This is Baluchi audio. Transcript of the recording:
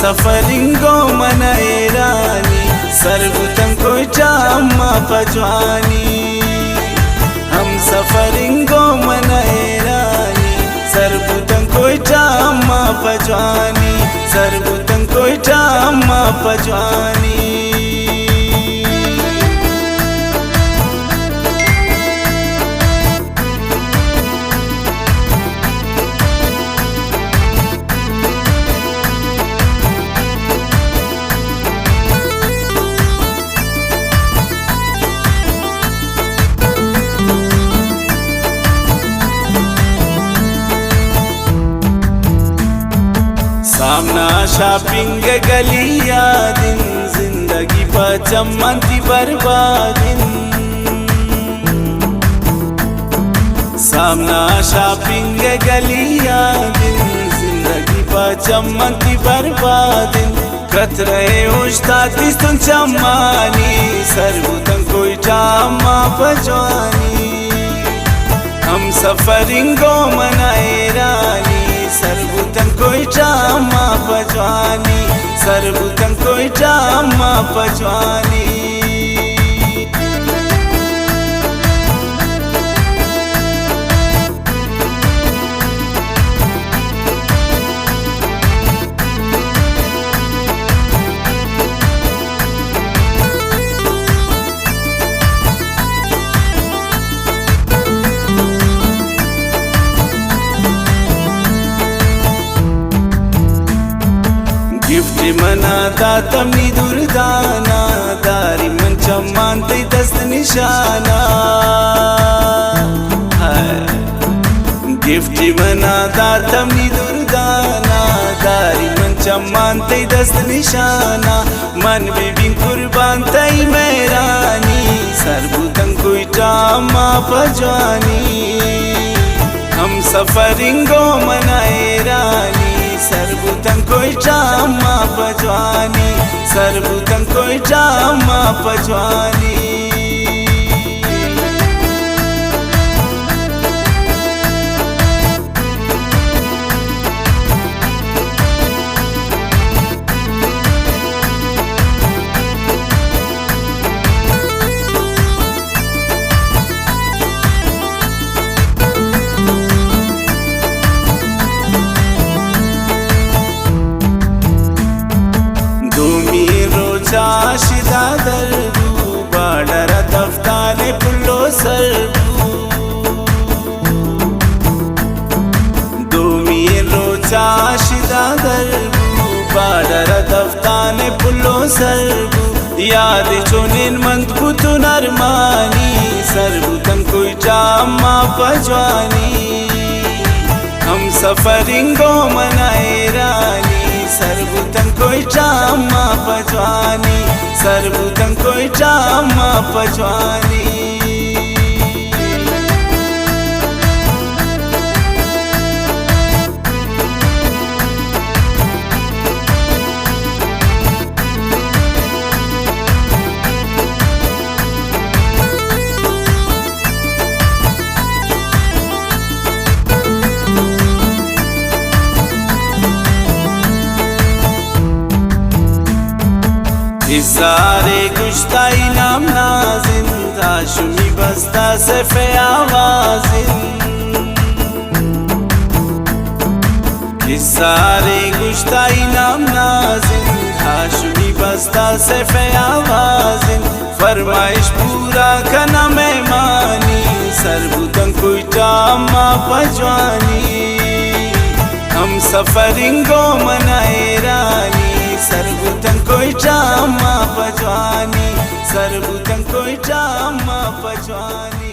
سفرینگو من حیرانی، سر بوتن کوئٹہ اما پجوانی۔ ہم سفرینگو من حیرانی، سر بوتن کوئٹہ اما پجوانی، سر بوتن کوئٹہ اما پجوانی۔ سامنا شاپنگ گلی یادن، زندگی پہ چمن تی بربادن۔ سامنا شاپنگ گلی یادن، زندگی پہ چمن تی بربادن۔ قطرہ اوشتات دیستن چمانی، سر بوتن کوئٹہ اما پجوانی۔ ہم سفرینگو من حیرانی، سر بوتن کوئٹہ اما پجوانی، سر بوتن کوئٹہ اما پجوانی۔ گفٹ منا داتم نی دردانا، داری من چمان تئی دست نشانا۔ ہائے۔ گفٹ منا داتم نی دردانا، داری من چمان تئی دست نشانا۔ من بہ بین قربان تئی مہرانی، سر بوتن کوئٹہ اما پجوانی۔ ہم سفرینگو من حیرانی، سر بوتن کوئٹہ اما پجوانی، سر بوتن کوئٹہ اما پجوانی۔ دومی روچا شدا در بو، بارڈر دفتان پلو سر بو۔ دومی روچا شدا در بو، بارڈر دفتان پلو سر بو۔ یاد چونین مند بوتن ارمانی، سر بوتن کوئٹہ اما پجوانی۔ ہم سفرینگو من حیرانی، سر بوتن کوئٹہ اما پجوانی، سر بوتن کوئٹہ اما پجوانی۔ سارے گشتہ انعام نازند، ہاشمی بستہ سیف آوازند۔ کہ سارے گشتہ انعام نازند، ہاشمی بستہ سیف آوازند۔ فرمائش پورا کنا مہمانی، سر بوتن کوئٹہ اما پجوانی۔ ہم سفرینگو من حیرانی، سر بوتن کوئٹہ اما پجوانی، سر بوتن کوئٹہ اما پجوانی۔